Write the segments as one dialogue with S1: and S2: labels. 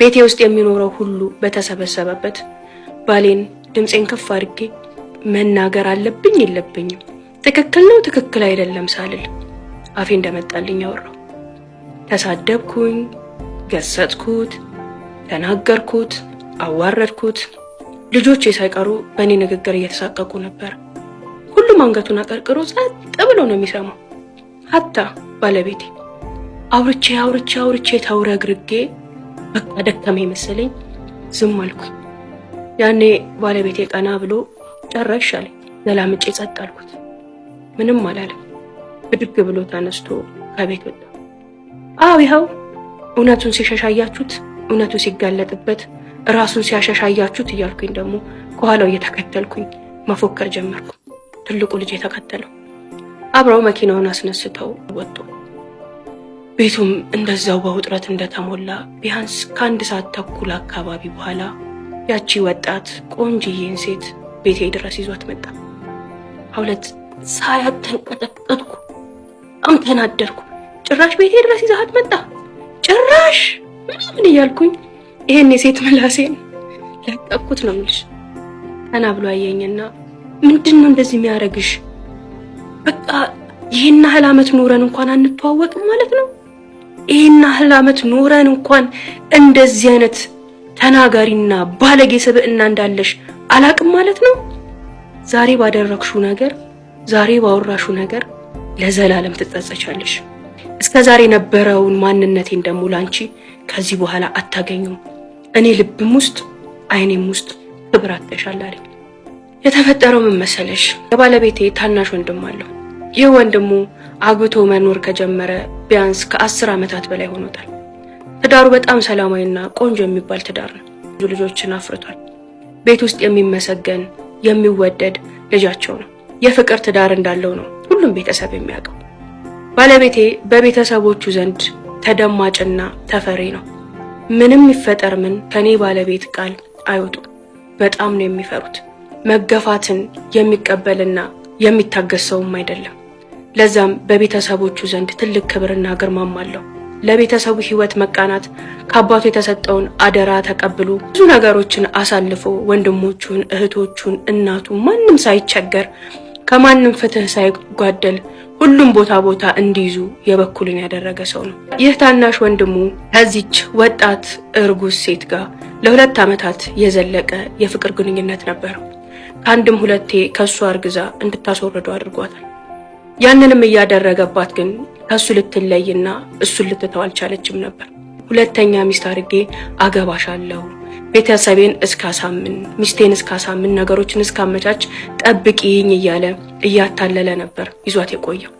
S1: ቤቴ ውስጥ የሚኖረው ሁሉ በተሰበሰበበት ባሌን ድምፄን ከፍ አድርጌ መናገር አለብኝ የለብኝም፣ ትክክል ነው ትክክል አይደለም ሳልል አፌ እንደመጣልኝ አወራሁ። ተሳደብኩኝ፣ ገሰጽኩት፣ ተናገርኩት፣ አዋረድኩት። ልጆቼ ሳይቀሩ በእኔ ንግግር እየተሳቀቁ ነበር። ሁሉም አንገቱን አቀርቅሮ ጸጥ ብሎ ነው የሚሰማው። ሀታ ባለቤቴ አውርቼ አውርቼ አውርቼ ተውረግርጌ በቃ ደከመኝ መሰለኝ ዝም አልኩኝ። ያኔ ባለቤቴ ቀና ብሎ ጨረሽ አለኝ። ገላምጬ ጸጥ አልኩት። ምንም አላለም። ብድግ ብሎ ተነስቶ ከቤት ወጣ። አዎ ይኸው እውነቱን ሲሸሻያችሁት፣ እውነቱ ሲጋለጥበት ራሱን ሲያሸሻያችሁት እያልኩኝ ደግሞ ከኋላው እየተከተልኩኝ መፎከር ጀመርኩ። ትልቁ ልጅ የተከተለው አብረው መኪናውን አስነስተው ወጡ። ቤቱም እንደዛው በውጥረት እንደተሞላ ቢያንስ ከ1 ሰዓት ተኩል አካባቢ በኋላ ያቺ ወጣት ቆንጅዬን ሴት ቤቴ ድረስ ይዟት መጣ። ሁለት ሳያት ተንቀጠቀጥኩ። በጣም ተናደርኩ። ጭራሽ ቤቴ ድረስ ይዛት መጣ ጭራሽ ምናምን እያልኩኝ ይሄን የሴት ምላሴን ለቀቅኩት ነው የምልሽ። ቀና ብሎ አየኝና ምንድን ነው እንደዚህ የሚያደርግሽ? በቃ ይሄን ያህል ዓመት ኖረን እንኳን አንተዋወቅም ማለት ነው? ይሄን ያህል ዓመት ኖረን እንኳን እንደዚህ አይነት ተናጋሪና ባለጌ ስብዕና እንዳለሽ አላቅም ማለት ነው? ዛሬ ባደረግሽው ነገር፣ ዛሬ ባወራሽው ነገር ለዘላለም ትጸጸቻለሽ። እስከ ዛሬ የነበረውን ማንነቴን ደግሞ ላንቺ ከዚህ በኋላ አታገኙም። እኔ ልብም ውስጥ አይኔም ውስጥ ክብር አጥተሻል አለኝ። የተፈጠረው ምን መሰለሽ? የባለቤቴ ታናሽ ወንድም አለው። ይህ ወንድሙ አግብቶ መኖር ከጀመረ ቢያንስ ከ10 ዓመታት በላይ ሆኖታል። ትዳሩ በጣም ሰላማዊና ቆንጆ የሚባል ትዳር ነው። ብዙ ልጆችን አፍርቷል። ቤት ውስጥ የሚመሰገን የሚወደድ ልጃቸው ነው። የፍቅር ትዳር እንዳለው ነው ሁሉም ቤተሰብ የሚያውቀው። ባለቤቴ በቤተሰቦቹ ዘንድ ተደማጭና ተፈሪ ነው። ምንም ይፈጠር ምን ከኔ ባለቤት ቃል አይወጡም። በጣም ነው የሚፈሩት። መገፋትን የሚቀበልና የሚታገስ ሰውም አይደለም። ለዛም በቤተሰቦቹ ዘንድ ትልቅ ክብርና ግርማም አለው። ለቤተሰቡ ሕይወት መቃናት ከአባቱ የተሰጠውን አደራ ተቀብሎ ብዙ ነገሮችን አሳልፎ ወንድሞቹን፣ እህቶቹን፣ እናቱ ማንም ሳይቸገር ከማንም ፍትህ ሳይጓደል ሁሉም ቦታ ቦታ እንዲይዙ የበኩልን ያደረገ ሰው ነው። ይህ ታናሽ ወንድሙ ከዚች ወጣት እርጉዝ ሴት ጋር ለ2 ዓመታት የዘለቀ የፍቅር ግንኙነት ነበረው። ከአንድም ሁለቴ ከሱ አርግዛ እንድታስወርደው አድርጓታል። ያንንም እያደረገባት ግን ከሱ ልትለይና እሱን ልትተው አልቻለችም ነበር። ሁለተኛ ሚስት አድርጌ አገባሻለሁ፣ ቤተሰቤን እስካሳምን፣ ሚስቴን እስካሳምን፣ ነገሮችን እስካመቻች ጠብቂኝ እያለ እያታለለ ነበር ይዟት የቆየው።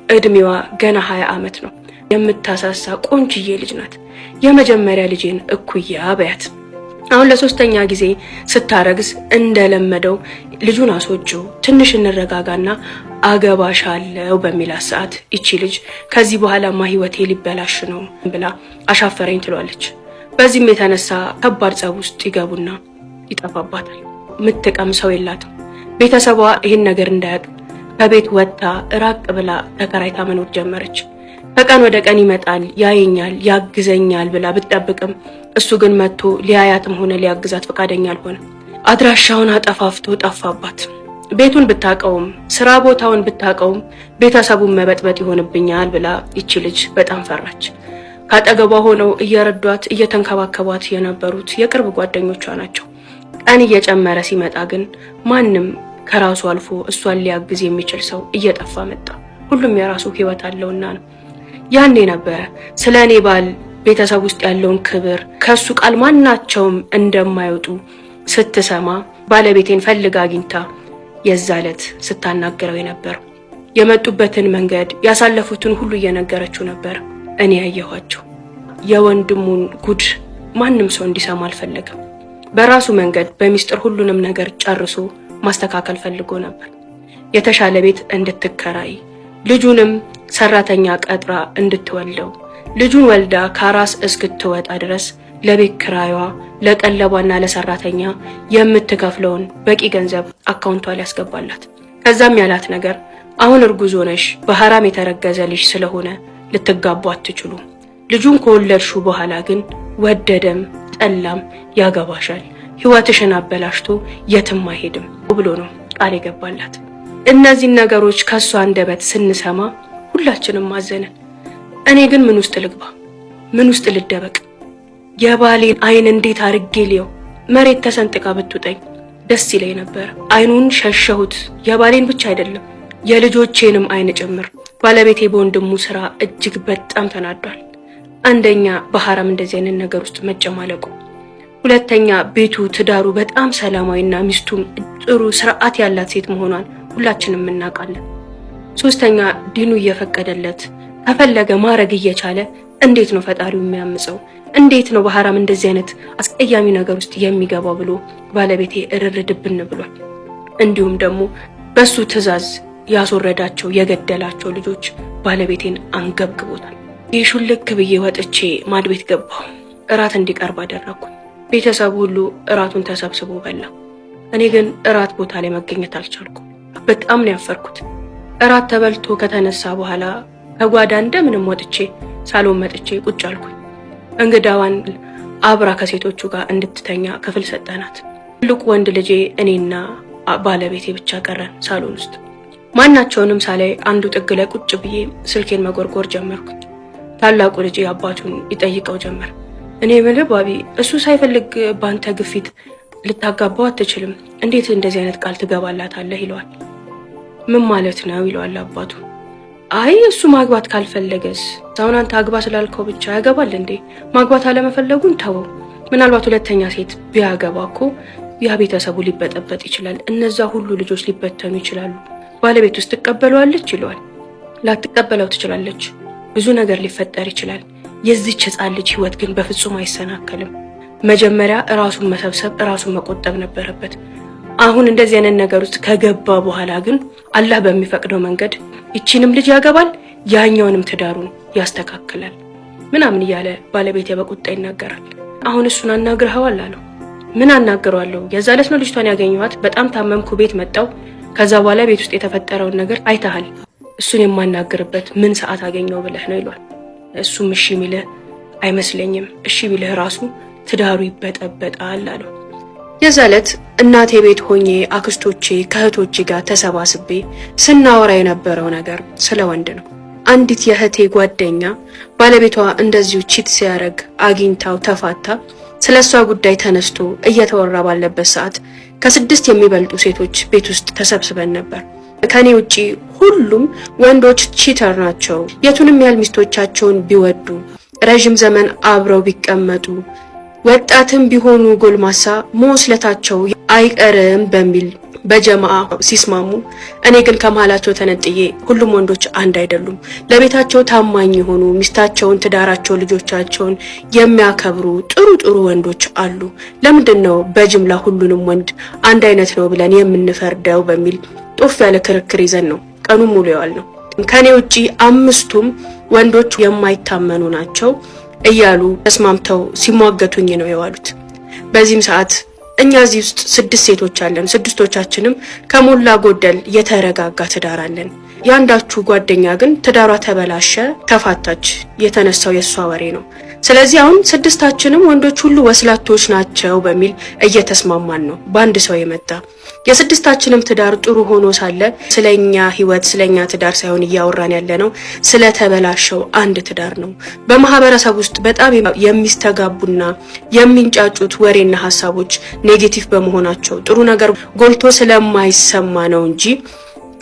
S1: እድሜዋ ገና 20 ዓመት ነው። የምታሳሳ ቆንጅዬ ልጅ ናት። የመጀመሪያ ልጄን እኩያ በያት። አሁን ለሶስተኛ ጊዜ ስታረግዝ እንደለመደው ልጁን አስወጪው፣ ትንሽ እንረጋጋና አገባሻለሁ በሚላት ሰዓት ይቺ ልጅ ከዚህ በኋላማ ህይወቴ ሊበላሽ ነው ብላ አሻፈረኝ ትሏለች። በዚህም የተነሳ ከባድ ጸብ ውስጥ ይገቡና ይጠፋባታል። ምትቀምሰው የላትም። ቤተሰቧ ይህን ነገር እንዳያውቅ ከቤት ወጥታ ራቅ ብላ ተከራይታ መኖር ጀመረች። ከቀን ወደ ቀን ይመጣል፣ ያየኛል፣ ያግዘኛል ብላ ብትጠብቅም እሱ ግን መጥቶ ሊያያትም ሆነ ሊያግዛት ፈቃደኛ አልሆነ። አድራሻውን አጠፋፍቶ ጠፋባት። ቤቱን ብታቀውም ስራ ቦታውን ብታቀውም ቤተሰቡን መበጥበጥ ይሆንብኛል ብላ ይቺ ልጅ በጣም ፈራች። ካጠገቧ ሆነው እየረዷት እየተንከባከቧት የነበሩት የቅርብ ጓደኞቿ ናቸው። ቀን እየጨመረ ሲመጣ ግን ማንም ከራሱ አልፎ እሷን ሊያግዝ የሚችል ሰው እየጠፋ መጣ። ሁሉም የራሱ ህይወት አለውና ነው። ያኔ ነበረ ስለ እኔ ባል ቤተሰብ ውስጥ ያለውን ክብር ከሱ ቃል ማናቸውም እንደማይወጡ ስትሰማ ባለቤቴን ፈልጋ አግኝታ የዛ ዕለት ስታናገረው የነበረው የመጡበትን መንገድ ያሳለፉትን ሁሉ እየነገረችው ነበር። እኔ ያየኋቸው የወንድሙን ጉድ ማንም ሰው እንዲሰማ አልፈለገም። በራሱ መንገድ በሚስጥር ሁሉንም ነገር ጨርሶ ማስተካከል ፈልጎ ነበር። የተሻለ ቤት እንድትከራይ፣ ልጁንም ሰራተኛ ቀጥራ እንድትወልደው፣ ልጁን ወልዳ ከራስ እስክትወጣ ድረስ ለቤት ክራዩዋ ለቀለቧና ለሰራተኛ የምትከፍለውን በቂ ገንዘብ አካውንቷ ላይ ያስገባላት። ከዛም ያላት ነገር አሁን እርጉዝ ሆነሽ በሐራም የተረገዘ ልጅ ስለሆነ ልትጋቡ አትችሉም። ልጁን ከወለድሹ በኋላ ግን ወደደም ጠላም ያገባሻል፣ ህይወትሽን አበላሽቶ የትም አይሄድም ብሎ ነው ቃል የገባላት። እነዚህን ነገሮች ከእሷ አንደበት ስንሰማ ሁላችንም አዘንን። እኔ ግን ምን ውስጥ ልግባ? ምን ውስጥ ልደበቅ? የባሌን አይን እንዴት አርጌ ልየው? መሬት ተሰንጥቃ ብትውጠኝ ደስ ይለኝ ነበር። አይኑን ሸሸሁት። የባሌን ብቻ አይደለም የልጆቼንም አይን ጭምር። ባለቤቴ በወንድሙ ስራ እጅግ በጣም ተናዷል። አንደኛ በሐራም እንደዚህ አይነት ነገር ውስጥ መጨማለቁ፣ ሁለተኛ ቤቱ ትዳሩ በጣም ሰላማዊና ሚስቱም ጥሩ ስርዓት ያላት ሴት መሆኗን ሁላችንም እናውቃለን። ሶስተኛ ዲኑ እየፈቀደለት ከፈለገ ማድረግ እየቻለ እንዴት ነው ፈጣሪው የሚያምፀው? እንዴት ነው በሐራም እንደዚህ አይነት አስቀያሚ ነገር ውስጥ የሚገባው ብሎ ባለቤቴ እርር ድብን ብሏል። እንዲሁም ደግሞ በሱ ትዕዛዝ ያስወረዳቸው የገደላቸው ልጆች ባለቤቴን አንገብግቦታል። ይሹልክ ብዬ ወጥቼ ማድቤት ገባሁ። እራት እንዲቀርብ አደረግኩ። ቤተሰቡ ሁሉ እራቱን ተሰብስቦ በላ። እኔ ግን እራት ቦታ ላይ መገኘት አልቻልኩም። በጣም ነው ያፈርኩት። እራት ተበልቶ ከተነሳ በኋላ ከጓዳ እንደምንም ወጥቼ ሳሎን መጥቼ ቁጭ አልኩኝ። እንግዳዋን አብራ ከሴቶቹ ጋር እንድትተኛ ክፍል ሰጠናት። ትልቁ ወንድ ልጄ እኔና ባለቤቴ ብቻ ቀረን ሳሎን ውስጥ። ማናቸውንም ሳላይ አንዱ ጥግ ላይ ቁጭ ብዬ ስልኬን መጎርጎር ጀመርኩኝ። ታላቁ ልጄ አባቱን ይጠይቀው ጀመር። እኔ የምልህ ባቢ፣ እሱ ሳይፈልግ ባንተ ግፊት ልታጋባው አትችልም፣ እንዴት እንደዚህ አይነት ቃል ትገባላታለህ? ይለዋል። ምን ማለት ነው? ይለዋል አባቱ። አይ እሱ ማግባት ካልፈለገስ? አሁን አንተ አግባ ስላልከው ብቻ ያገባል እንዴ? ማግባት አለመፈለጉን ተወው። ምናልባት ሁለተኛ ሴት ቢያገባ እኮ ያ ቤተሰቡ ሊበጠበጥ ይችላል። እነዛ ሁሉ ልጆች ሊበተኑ ይችላሉ። ባለቤት ውስጥ ትቀበለዋለች ይለዋል። ላትቀበለው ትችላለች። ብዙ ነገር ሊፈጠር ይችላል። የዚች ሕፃን ልጅ ህይወት ግን በፍጹም አይሰናከልም። መጀመሪያ እራሱን መሰብሰብ እራሱን መቆጠብ ነበረበት። አሁን እንደዚህ አይነት ነገር ውስጥ ከገባ በኋላ ግን አላህ በሚፈቅደው መንገድ ይቺንም ልጅ ያገባል፣ ያኛውንም ትዳሩን ያስተካክላል ምናምን እያለ ባለቤቴ በቁጣ ይናገራል። አሁን እሱን አናግረኸዋል አለው። ምን አናግረዋለሁ? የዛ ዕለት ነው ልጅቷን ያገኘኋት። በጣም ታመምኩ፣ ቤት መጣው። ከዛ በኋላ ቤት ውስጥ የተፈጠረውን ነገር አይተሃል። እሱን የማናግርበት ምን ሰዓት አገኘው ብለህ ነው ይሏል። እሱም እሺ የሚልህ አይመስለኝም። እሺ ቢልህ ራሱ ትዳሩ ይበጠበጣል አለው። የዛ ዕለት እናቴ ቤት ሆኜ አክስቶቼ ከእህቶቼ ጋር ተሰባስቤ ስናወራ የነበረው ነገር ስለ ወንድ ነው። አንዲት የእህቴ ጓደኛ ባለቤቷ እንደዚሁ cheat ሲያደርግ አግኝታው ተፋታ። ስለ እሷ ጉዳይ ተነስቶ እየተወራ ባለበት ሰዓት ከ6 የሚበልጡ ሴቶች ቤት ውስጥ ተሰብስበን ነበር። ከኔ ውጪ ሁሉም ወንዶች cheater ናቸው። የቱንም ያህል ሚስቶቻቸውን ቢወዱ፣ ረዥም ዘመን አብረው ቢቀመጡ፣ ወጣትም ቢሆኑ ጎልማሳ መወስለታቸው አይቀርም በሚል በጀማአ ሲስማሙ፣ እኔ ግን ከመሀላቸው ተነጥዬ ሁሉም ወንዶች አንድ አይደሉም፣ ለቤታቸው ታማኝ የሆኑ ሚስታቸውን፣ ትዳራቸውን፣ ልጆቻቸውን የሚያከብሩ ጥሩ ጥሩ ወንዶች አሉ። ለምንድን ነው በጅምላ ሁሉንም ወንድ አንድ አይነት ነው ብለን የምንፈርደው? በሚል ጦፍ ያለ ክርክር ይዘን ነው ቀኑን ሙሉ የዋል ነው። ከኔ ውጪ 5ቱም ወንዶች የማይታመኑ ናቸው እያሉ ተስማምተው ሲሟገቱኝ ነው የዋሉት። በዚህም ሰዓት እኛ እዚህ ውስጥ 6 ሴቶች አለን። 6ቶቻችንም ከሞላ ጎደል የተረጋጋ ትዳር አለን። የአንዳችሁ ጓደኛ ግን ትዳሯ ተበላሸ፣ ተፋታች። የተነሳው የእሷ ወሬ ነው። ስለዚህ አሁን 6ታችንም ወንዶች ሁሉ ወስላቶች ናቸው በሚል እየተስማማን ነው። በአንድ ሰው የመጣ የ6ታችንም ትዳር ጥሩ ሆኖ ሳለ ስለኛ ህይወት ስለኛ ትዳር ሳይሆን እያወራን ያለ ነው ስለተበላሸው አንድ ትዳር ነው። በማህበረሰብ ውስጥ በጣም የሚስተጋቡና የሚንጫጩት ወሬና ሀሳቦች negative በመሆናቸው ጥሩ ነገር ጎልቶ ስለማይሰማ ነው እንጂ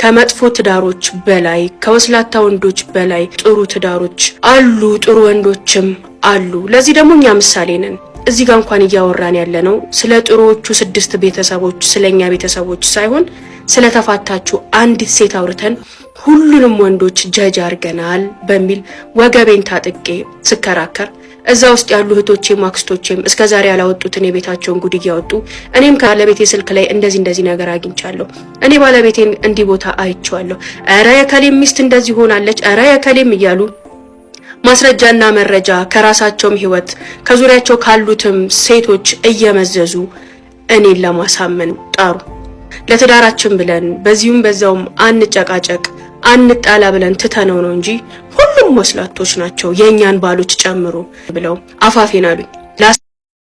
S1: ከመጥፎ ትዳሮች በላይ ከወስላታ ወንዶች በላይ ጥሩ ትዳሮች አሉ፣ ጥሩ ወንዶችም አሉ። ለዚህ ደግሞ እኛ ምሳሌ ነን። እዚህ ጋር እንኳን እያወራን ያለ ነው ስለ ጥሩዎቹ 6 ቤተሰቦች ስለኛ ቤተሰቦች ሳይሆን ስለተፋታችሁ አንዲት ሴት አውርተን ሁሉንም ወንዶች ጀጅ አድርገናል በሚል ወገቤን ታጥቄ ስከራከር እዛ ውስጥ ያሉ እህቶቼም አክስቶቼም እስከዛሬ ያላወጡትን የቤታቸውን ጉድ እያወጡ እኔም ከባለቤቴ ስልክ ላይ እንደዚህ እንደዚህ ነገር አግኝቻለሁ፣ እኔ ባለቤቴን እንዲህ ቦታ አይቼዋለሁ፣ ኧረ የከሌም ሚስት እንደዚህ ሆናለች፣ ኧረ የከሌም እያሉ ማስረጃና መረጃ ከራሳቸውም ህይወት ከዙሪያቸው ካሉትም ሴቶች እየመዘዙ እኔን ለማሳመን ጣሩ። ለትዳራችን ብለን በዚሁም በዛውም አንጨቃጨቅ አንጣላ ብለን ትተነው ነው እንጂ ሁሉም ወስላቶች ናቸው የእኛን ባሎች ጨምሮ ብለው አፋፌን አሉኝ።